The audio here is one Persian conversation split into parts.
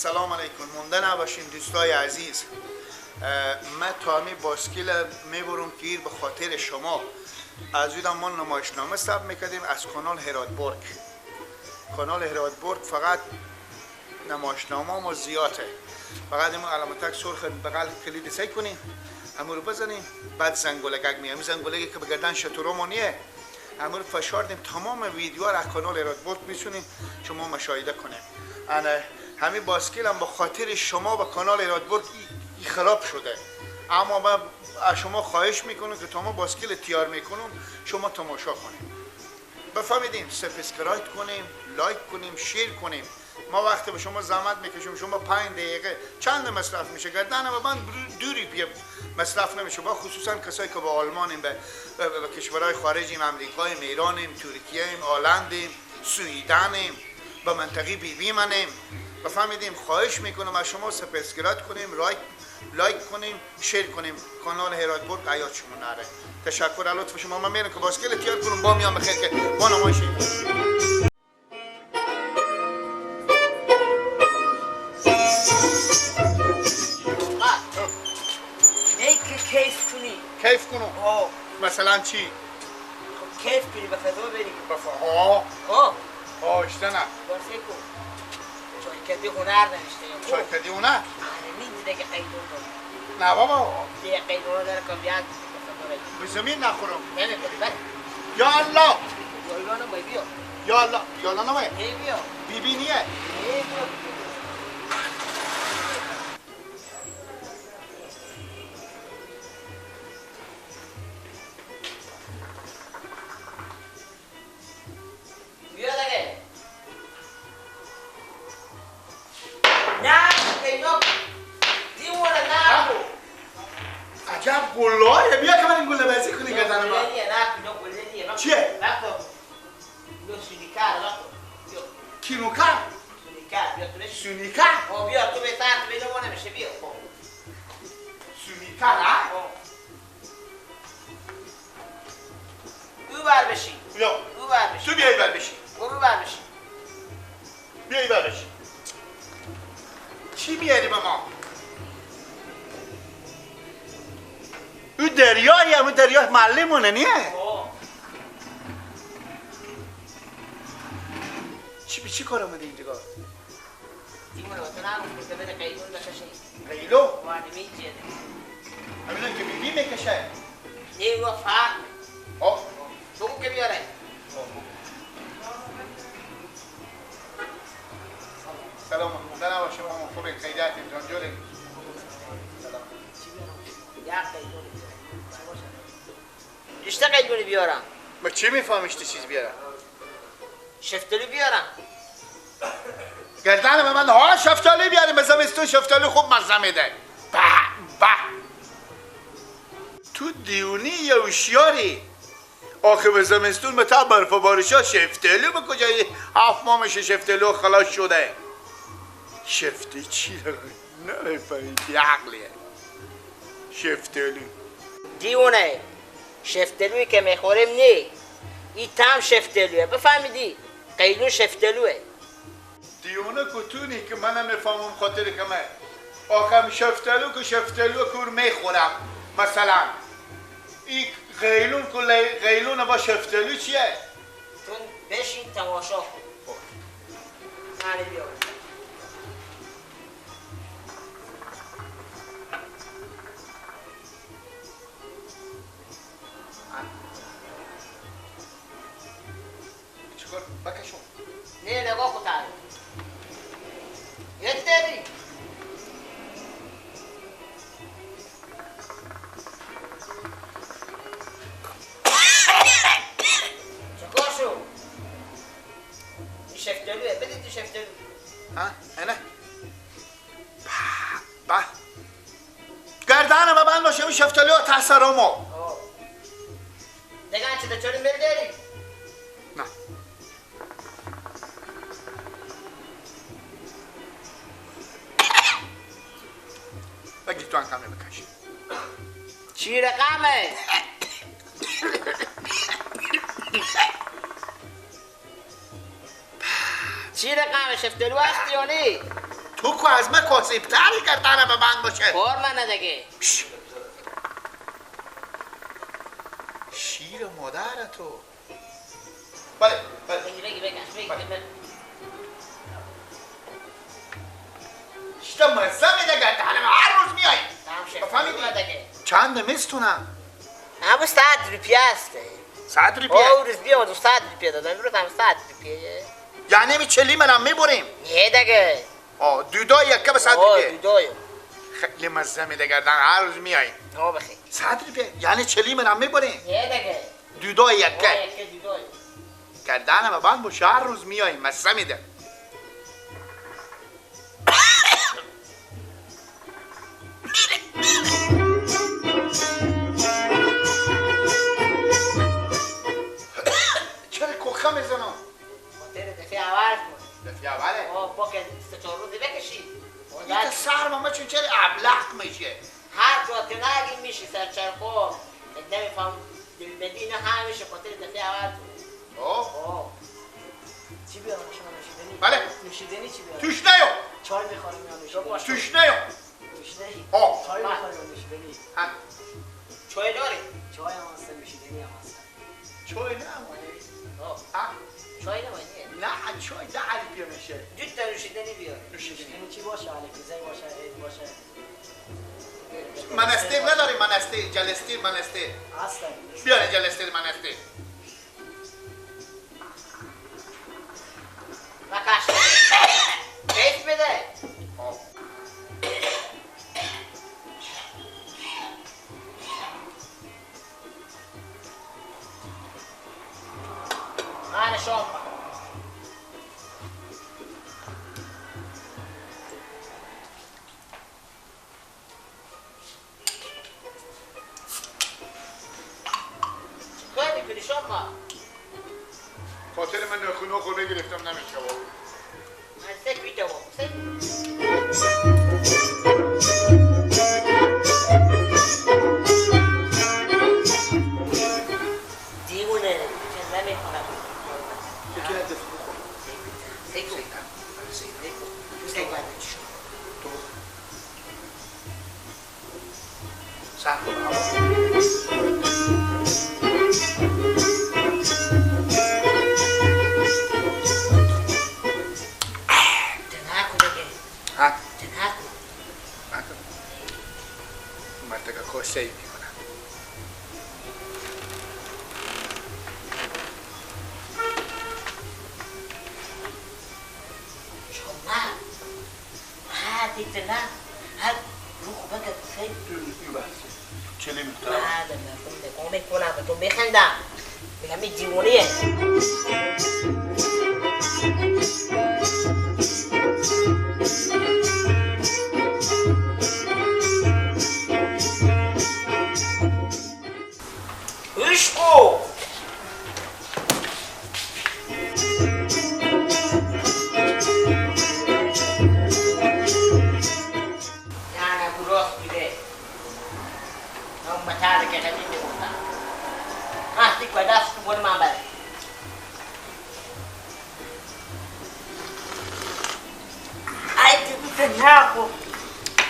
سلام علیکم. مونده نباشین دوستای عزیز. من تامی باسکیل میبرم که به خاطر شما از اون ما نمایشنامه ثبت میکردیم از کانال هراتبرگ. کانال هراتبرگ فقط نمایشنامه ما زیاده. فقط این علامتک سرخ بغل کلید سعی کنیم همون رو بزنیم، بعد زنگولگک میام، زنگولگی که به گردن شترمونیه همون رو فشار دیم، تمام ویدیو رو از کانال هراتبرگ میتونیم شما مشاهده کنیم. انا همین باسکیل هم به خاطر شما با کانال هراتبرگ خراب شده، اما من از شما خواهش میکنم که تا ما باسکیل تیار میکنم شما تماشا کنیم، بفهمیدیم، subscribe کنیم، like کنیم، share کنیم. ما وقتی به شما زحمت میکشیم، شما 5 دقیقه چند مصرف میشه گردن و من دوری بیا مصرف نمیشه، با خصوصا کسایی که با آلمانیم، به کشورهای خارجیم، امریکاییم، ایرانیم، ترکیه‌ایم، هلندیم، سوئدنیم، با منطقه بی بی منیم. بفهمیدیم، خواهش میکنم از شما subscribe کنیم، like کنیم، share کنیم. کانال هراتبرگ حیات شما نره. تشکر از لطف شما. من میرم که باسکیل تیار کنم، با میام بخیر که با نمایش. کیف کنی. کیف کنم؟ مثلا چی؟ خب کیف کنی به فضا بری. به فضا؟ ها. ها. ها اشته نه. باسه کن. چای کدی هنر نوشته. چای کدی هنر؟ آره میدیده که قیدون داره. نه بابا. دیگه قیدون داره که بیاد به فضا بری. به زمین نخورم. نه نه بله. یا الله. یا الله نمای بیا. یا الله. یا الله نمای. ای بیا. بی بی نیه. ای بیا. عجب گلایه. بیا که من این گله بازی کنی گردن من. نه چیه؟ کینوکا؟ سونیکا؟ بیا تو به سرت بده ما نمیشه بیا. سونیکا نه؟ او بر بشی. بیا. او بر بشی. تو بیا ای بر بشی. برو بر بشی. بیا ای بر بشی. چی میاری به ما؟ او دریایی هم، او دریای معلمونه نیه؟ چی به چی کار آمده اینجا؟ دیمونه با تو نگفت که بده قیلون بکشه. قیلو؟ معلمی چیه؟ همینه که بیبی میکشه؟ نه او فرق. آه بگو که بیاره. سلام مونده نباشه مامان. خوبه خیریتیم جان جوری. سلام. یک قیلون اشته قیلونی بیارم. ما چی میفهم اشته چیز بیارم؟ شفتالو بیارم. گردن به من ها شفتالو بیاریم. زمستون شفتالو خوب مزه میده. به به. تو دیونی یا هوشیاری؟ آخه به زمستون به تا برف و بارشا شفتالو به کجای 7 ماه میشه شفتالو خلاص شده. شفته چی داره؟ نمیفهمی بی عقلیه. شفتالو دیونه. شفتالویی که میخوریم نی، این تم شفتالویه، بفهمیدی؟ قیلون شفتالوه. دیونه کتونی که من نمیفهمم خاطر که من آخم شفتالو که شفتالو کور میخورم مثلا. این قیلون که قیلون با شفتالو چیه؟ تو بشین تماشا کن. خیلی بیا. چیکار بکشم؟ نه نگاه کن تعریف. یه داری. چیکار شو؟ این شفتالوه، بده تو شفتالو. ها؟ نه. به گردن به بند باشه اون شفتالو تحصرامو. دیگه چه چوری میل داری؟ نه. بگی تو هم کمی بکشی. چی رقمه؟ چی رقمه؟ شفتالو هستی یا نی؟ تو که از من کاسب‌تری گردنه به بند باشه. کار من ندگه. شیر مادر تو. بله بله. بگی بگی بگی بگی. شتا مزه میده گردنه هر روز میای. فهمیدی؟ چند میستونم؟ همون 100 روپیه است. 100 روپیه؟ او روز بیا 100 روپیه دادم. امروز هم 100 روپیه. یعنی می 40 منم میبریم؟ نه دیگه. آه دودای یکه به 100 روپیه. دودای. خیلی مزه میده گردن هر روز میای. آه بخیر. 100 روپیه یعنی 40 منم میبریم؟ نه دیگه. دودای یکه. یکه دودای. گردنم بند باشه هر روز میای مزه میده. چرا کوخه میزنم؟ خاطر دفعه اول کن. دفعه اوله؟ آه با که 3-4 روزی بکشی. این که سر ما چون چرا ابلق میشه؟ هر جا که نگی میشه سرچرخو نمیفهم دلبدی نه همیشه خاطر دفعه اول کن. آه چی بیارم شما نوشیدنی؟ بله نوشیدنی چی بیارم؟ توش نیو. چای میخورم یا نوشیدنی؟ توش نیو. نوشیدنی؟ آه چای میخورم یا نوشیدنی؟ ها چای داری؟ چای هم هست نوشیدنی هم هست. چای نه آه چای نه نه چای 10 روپیه میشه. دو تا نوشیدنی بیار. نوشیدنی چی باشه؟ علیکوزی باشه، عید باشه. منستیر نداری؟ منستیر جلستیر منستیر. اصلا بیار جلستیر منستیر. نکش. کیف بده. من شام چیکار میکنی شما؟ خاطر من خونه خورده گرفتم نمیشه بابا. من سه بیتا بابا سه. دیوونه که نمیخورم.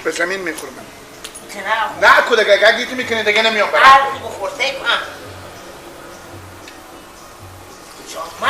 به زمین میخورم. نه کودک اگه تو میکنی دیگه نمیام برم. هر بخور سیب هم. شما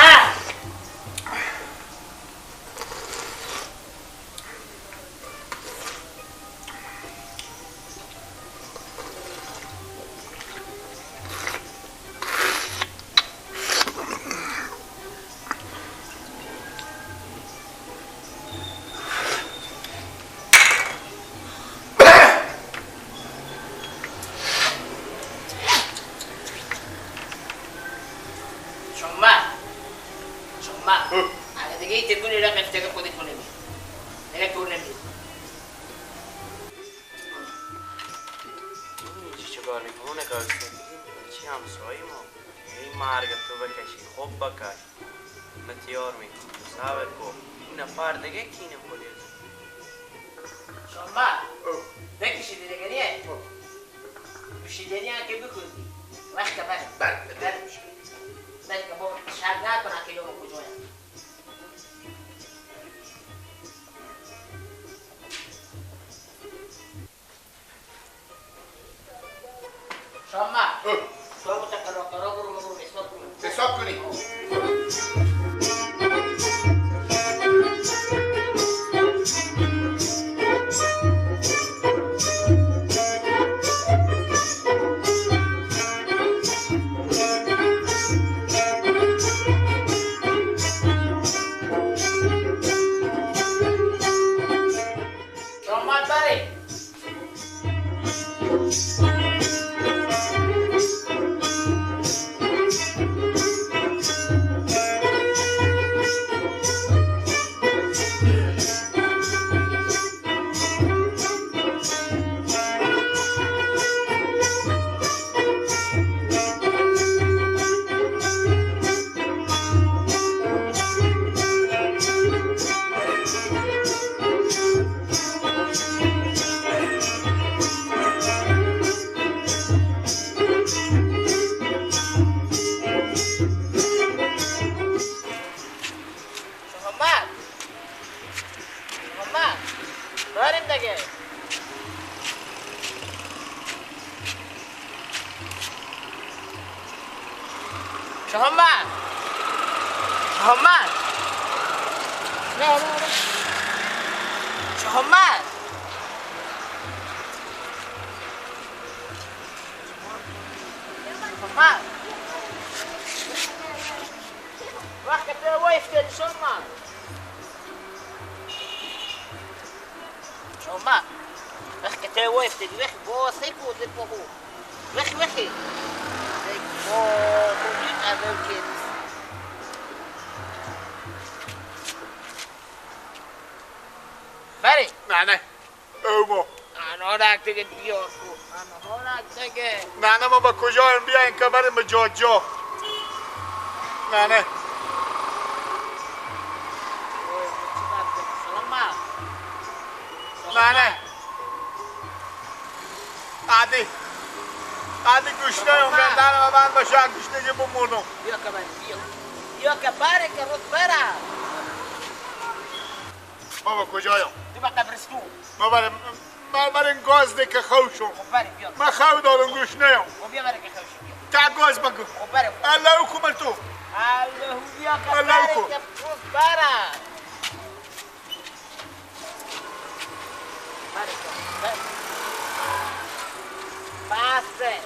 شهمت شهمت نه نه نه شهمت شهمت وقت وقفت شهمت شهمت وقت وقفت وقت بوسيك وزفه وقت وقت بری نه نه او ما انا رک دیگه بیار کو انا رک دیگه نه نه ما با کجایم بیاین که بریم به جا جا نه نه نه نه عادی عادی گوشنه اون گردن من باشه گوشنه که بمونم بیا که بری بیا بیا که بره که رود بره ما با کجایم؟ تو با قبرستون ما بریم بریم گاز ده که خوشم خب بریم بیا من خو دارم گوشنه یم خب بیا بره که خوشم بیا تا گاز بگو خب بریم الله اکبر تو الله بیا که بره که رود بره بره بسه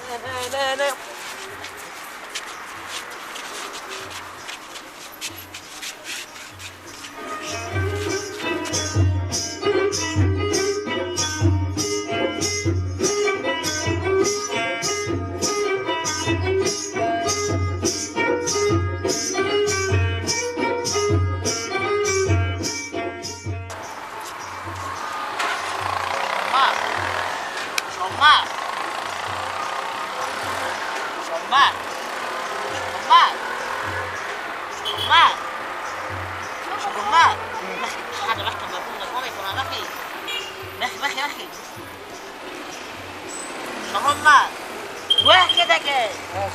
نه نه نه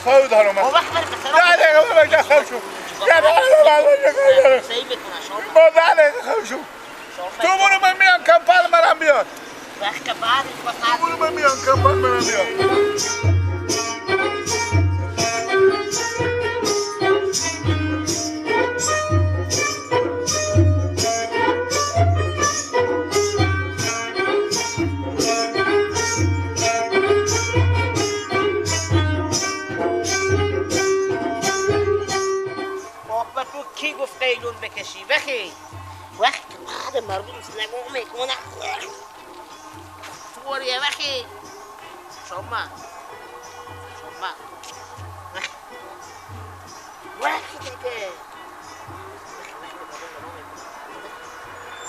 خو دارم من نه دقیقه من خو شو نه نه ما ده دقیقه خو شو تو برو من میام کمپل منم بیار تو برو من میام کمپل منم بیار قیلون بکشی بخی وقت بعد مردم نگاه میکنه طوریه بخی شما شما وقتی دیگه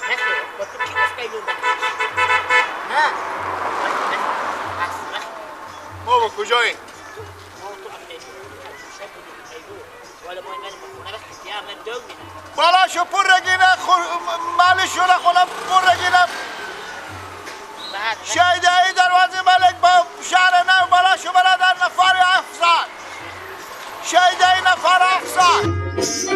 بخی با تو کی گفت قیلون بکشی نه بخی ما با کجاییم؟ بالاشو پر رگینه مالشو نخونم پر رگینه شایده ای دروازه ملک با شهر نو بالاشو برادر نفر افزاد شایده ای نفر افزاد.